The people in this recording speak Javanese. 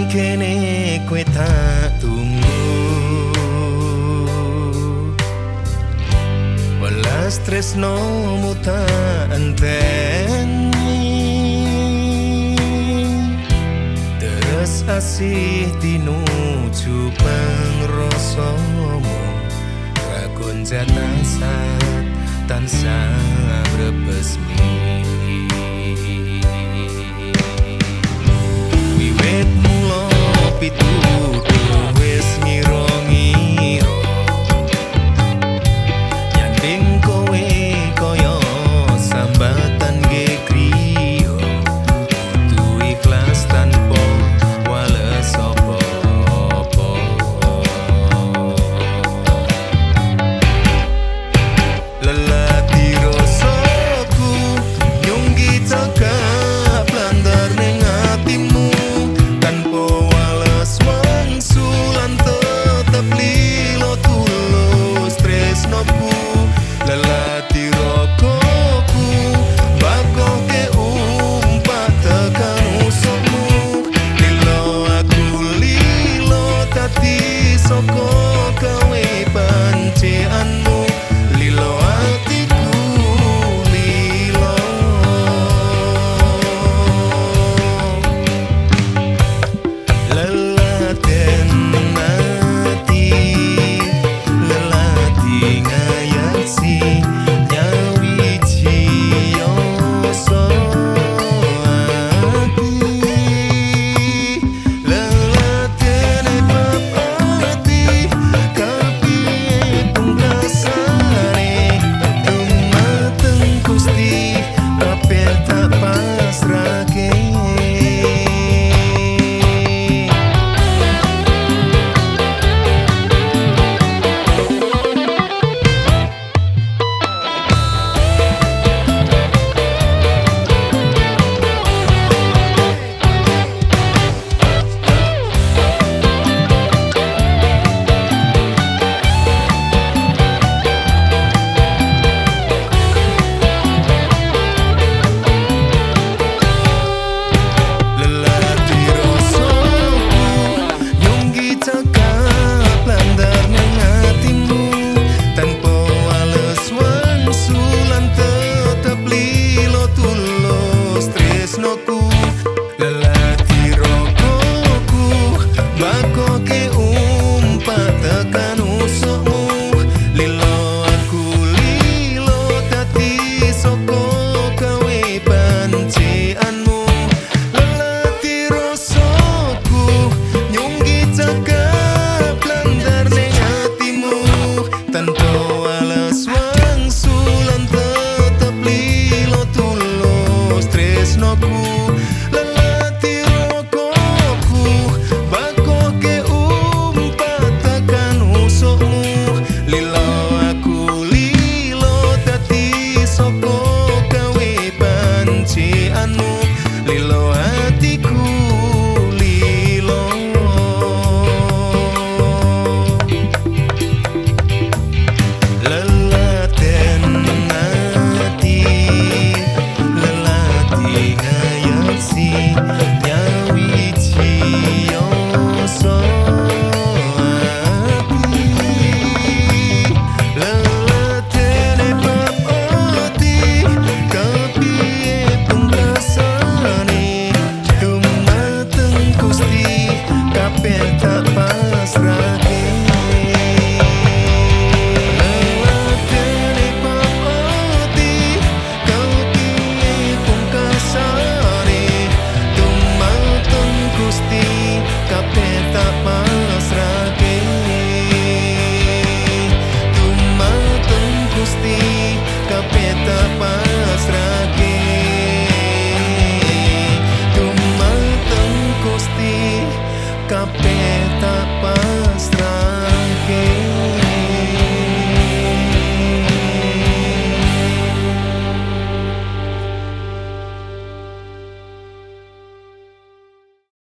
Ning kene kowe tak tunggu, welas tresnomu tak enteni, terus asih tinuju pangrasamu, rakon jatasat tansah brebes mili. Wiwit mula pituduh wis ngira-ngira, nyanding kowe kaya sambatan gegriya, kudu ikhlas tanpa wales apa-apa. Lelati rasaku nyunggi cakap landar ning atimu, tanpa wales wangsulan tetep lilo tulus tresnoku. Lelati rokoku bakoke umpat tekan usukmu, lilo aku lilo tati saka kawe panceanmu, lilo atiku lilo. Lelaten ati, lelati ngayasi nyawiji yoso ati, lelatene bab ati kapiye pungkasane, dumateng Gusti kabeh tak pasrahke. Lelati rasaku nyunggi cakap landar ning atimu, tanpa wales wangsulan tetep lilo tulus tresnoku. Lelati rokoku bakoke umpat tekan usukmu, lilo aku lilo dadi saka kawe panceanmu. Lelati rasaku nyunggi cakap landar ning atimu, tanpa wales wangsulan tetep lilo tulus tresnoku. Lelati